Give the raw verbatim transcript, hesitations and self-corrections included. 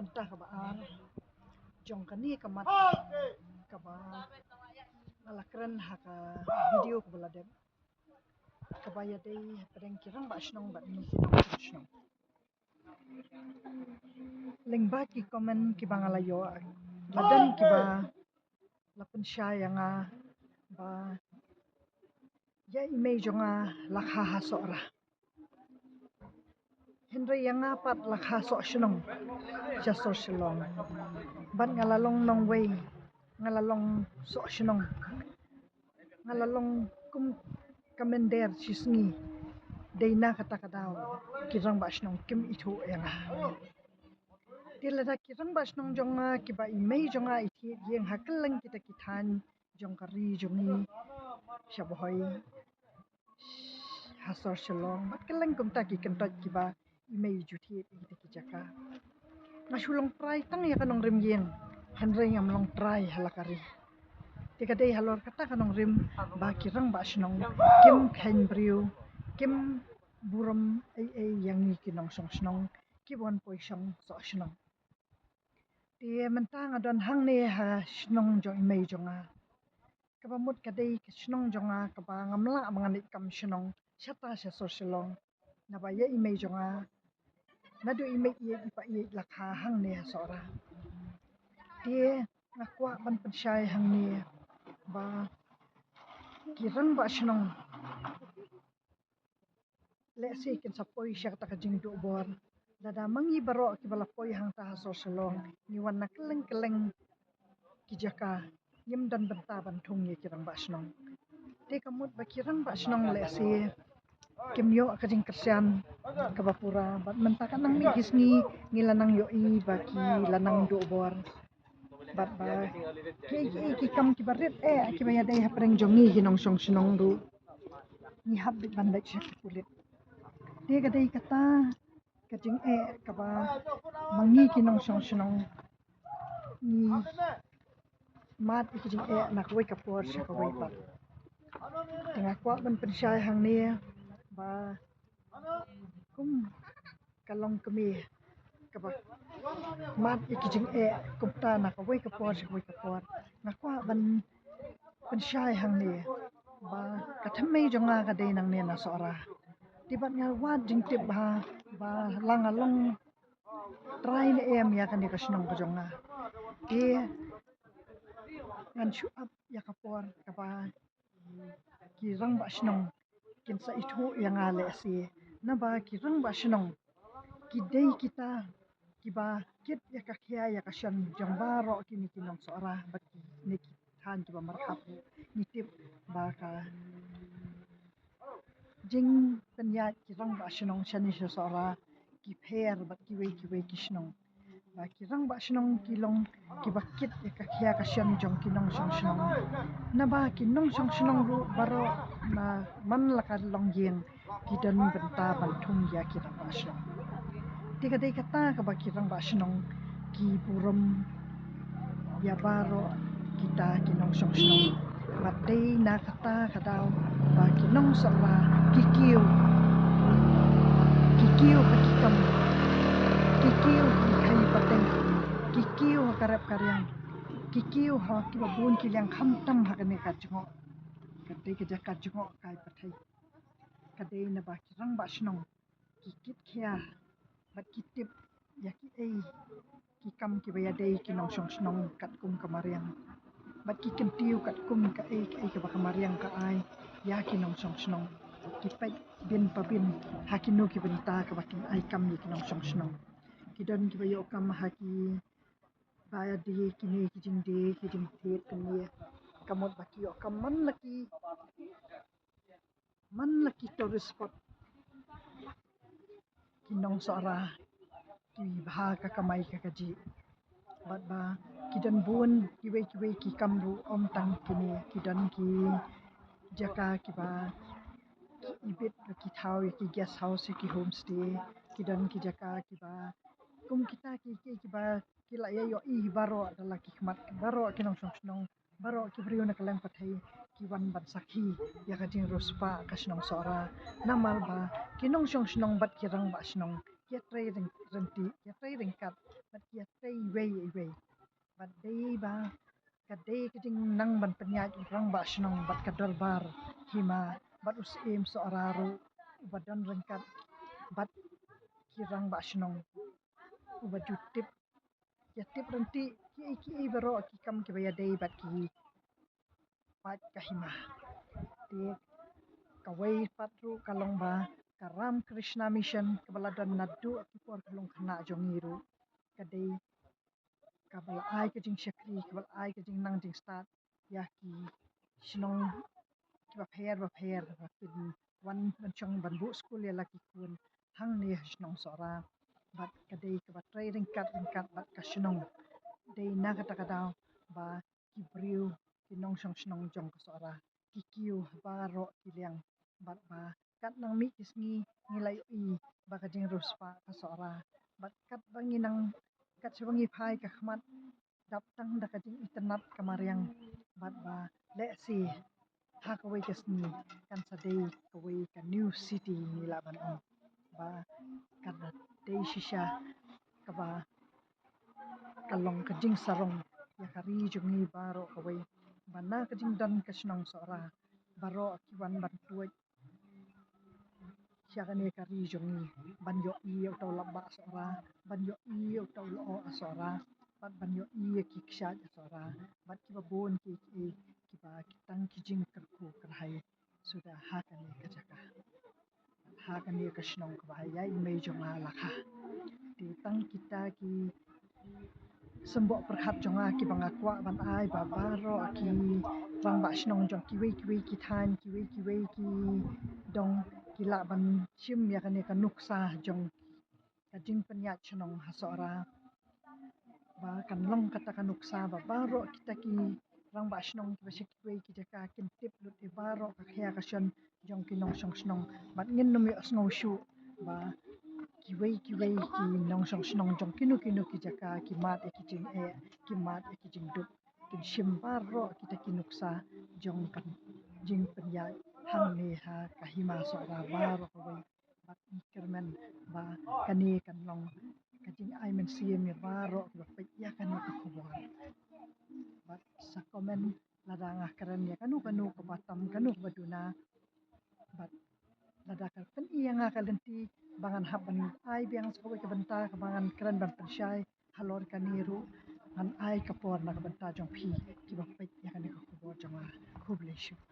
Mynta kaba ar jong kane ka mat kaba nga la kren ha ka video kaba la dep, kaba ïadei hapdeng ki rangbah shnong bad ngi ki nongshong shnong. Lyngba ki comment kiba nga la ïoh, la don kiba la pynshai ïa nga ba ïa i mei jong nga la kha ha Sohra. Hynrei ïa nga pat la kha Sohshnong sha sor Shillong. Bad nga la long nongwei, nga la long Sohshnong, nga la long kum ka mynder shisngi. Dei na kata ka daw ki rangbah shnong kim ithuh ïa nga. Te lada ki rangbah shnong jong nga kiba i mei jong nga i thied ïeng ha kylleng kita ki thaiñ jong ka ri jong ngi, sha Bhoi, ha sor Shillong bad kylleng kumta ki kyntoit kiba i mei i ju thied ïa kita ki jaka, nga shu long trai tang ïa ka nongrim ïeng, hynrei ngam long trai ha la ka ri. Te ka dei halor kata ka nongrim ba ki rangbah shnong kim kheiñ briew, kim burom ei ei ïa ngi ki nongshong shnong kiba wan poi shong Sohshnong. Te mynta nga don hangne ha shnong jong i mei jong nga, kaba mut ka dei ka shnong jong nga kaba ngam lah ba ngan leit kam shnong shata sha sor Shillong, naba ïa i mei jong nga, naduh i mei ïeit i pa ïeit la kha hangne ha Sohra. Te nga kwah ban pynshai hangne ba ki rangbah shnong, lehse kin sa poi sha kata ka jingduh bor. Lada ma ngi baroh kiba la poi hangta ha sor Shillong ngi wan na kylleng kylleng ki jaka, ngim don bynta ban thung ïa ki rangbah shnong. Te ka mut ba ki rangbah shnong lehse kim ïoh ka jingkyrshan kaba pura, bad mynta ka nang mih ki sngi ngi la nang ïohi ba ki la nang duh bor. Bad ba ki, ki, ki kam kiba rit eh kiba ïadei hapdeng jong ngi ki nongshong shnong ruh ngi hap bit ban leit sha ki pulit. Te ka dei kata ka jingeh kaba ma ngi ki nongshong shnong ngi mad ïa ki jingeh na kawei ka por sha kawei pat. Te nga kwah ban pynshai hangne ba kum ka long kmie kaba mad ïa ki jingeh kumta na kawei ka por sha kawei ka por, nga kwah ban pynshai hangne ba ka thymmei jong nga ka dei nangne na Sohra. Te bad nga wad jingtip ba, ba la nga long trai ne em ïa kane ka shnong ka jong nga, te ngan shu ap ïa ka por kaba ki rangbah shnong kin sa ithuh ïa nga lehse. Naba ki rangbah shnong ki dei kita kiba kit ïa ka khia ïa ka shan jong baroh kine ki nong Sohra bad kine ki thaiñ kiba marhap. Ngi tip ba ka jingpynïaid ki rangbah shnong shane sha Sohra ki pher bad kiwei kiwei ki shnong. Ba ki rangbah shnong ki long kiba kit ïa ka khia ka shan jong ki nongshong shnong. Naba ki nongshong shnong ruh baroh na man la ka longïing ki don bynta ban thung ïa ki rangbah shnong. Te ka dei kata kaba ki rangbah shnong ki burom ïa baroh kita ki nongshong shnong. Bad dei na kata ka daw ba ki nong Sohra ki kiew, ki kiew ha ki kam, ki kiew ha ki khaïi pateng, ki kiew ha ka rep ka riang, ki kiew ha kiba bun ki liang khamtam ha kane ka jngoh. Ka dei ka jaka jngoh kai pyrthei. Ka dei naba ki rangbah shnong ki kit khia bad ki tip ïa kiei ki kam kiba ïadei ki nongshong shnong katkum ka mariang. Bad ki kyntiew katkum kaei kaei kaba ka mariang ka ai ïa ki nongshong shnong. Ki peit bin pa bin ha kino ki bynta kaba kin ai kam ïa ki nongshong shnong. Ki don kiba ïoh kam ha ki ba die kine ki jingdie ki jingthied kine, ka mut ba ki ïoh kam man la ki man la ki tourist spot. Ki nong Sohra ki bha ka kamai ka kajih. Bad ba ki don bun kiwei kiwei ki kam ruh, ym tang kine, ki don ki jaka kiba ki ibit ki thaw ïa ki guest house, ïa ki homestay. Ki don ki jaka kiba kum kita ki, ki kiba ki la ïa ïohi baroh da la ki khmat baroh ki nongshong shnong, baroh ki briew na kylleng pyrthei ki wan ban sakhi ïa ka jingriewspah ka shnong Sohra. Namar ba ki nongshong shnong bad ki rangbah shnong ïatrei ryngkat, ïatrei ryngkat bad ïatrei iwei ïa iwei. Bad dei ba ka dei ka jingnang ban pynïaid u rangbah shnong bad ka dorbar hima bad u Syiem Sohra ruh uba don ryngkat bad ki rangbah shnong, uba ju tip, ïa tip ryntih kiei kiei baroh ki kam kiba ïadei bad ki paid ka hima. Te kawei pat ruh ka long ba ka Ram Krishna Mission kaba la don naduh ki por khyllung khynnah jong ngi ruh ka dei kaba la ai ka jingshakri, kaba la ai ka jingnang jingstad ïa ki shnong kiba pher ba pher ba kin wan ban shong ban buh skul ïa la ki khun hangne ha shnong Sohra. Bad ka dei kaba trei ryngkat ryngkat bad ka shnong. Dei na kata ka daw ba ki briew, ki nongshong shnong jong ka Sohra ki kiew ha baroh ki liang, bad ba kat nang mih ki sngi ngi la ïohi ba ka jingriewspah ka Sohra. Bad katba ngi nang, kat shaba ngi phai ka khmat, dap tang da ka jingitynnad ka mariang, bad ba lehse ha kawei ka sngi kan sa dei kawei ka new city ngi lah ban ong. Ba kan dei shisha kaba ka long ka jingsarong ïa ka ri jong ngi baroh kawei, ba na ka jingdon ka shnong Sohra baroh ki wan ban tuid sha kane ka ri jong ngi ban ïohi ïa uta u lapbah Sohra, ban ïohi ïa uta u lyoh Sohra, bad ban ïohi ïa ki kshaid Sohra, bad kiba bun kiei kiei kiba ki tang ki jingkyrkhu kyrhai suda ha kane ka jaka, ha kane ka shnong kaba ha ïa i mei jong nga la kha. Te tang kita ki symboh pyrkhat jong nga kiba nga kwah ban ai ba baroh ki rangbah shnong jong kiwei kiwei ki thaiñ, kiwei kiwei ki dong ki lah ban shim ïa kane ka nuksa jong ka jingpynïaid shnong ha Sohra. Ba kan long kata ka nuksa ba baroh kita ki rangbah shnong kiba sha kiwei ki jaka kin tip lut ïa baroh ka khia ka shon jong ki nongshong shnong. Bad ngin nym ïohsngew shuh ba kiwei kiwei ki nongshong shnong jong kino kino ki jaka ki mad ïa ki jingeh, ki mad ïa ki jingduk, kin shim baroh kita ki nuksa jong ka jingpynïaid hangne ha ka hima Sohra baroh kawei. Bad ngi kyrmen ba kane kan long ka jingai mynsiem ïa baroh kiba peit ïa kane ka khubor. Bad sa comment lada nga kren ïa kano kano kaba tam, kano kaba duna. Bad lada ka pyni ïa nga ka lynti ba ngan hap ban ai biang sa kawei ka bynta kaba ngan kren ban pynshai halor kane ruh, ngan ai ka por na ka bynta jong phi kiba peit ïa kane ka khubor jong nga. Khublei shibun.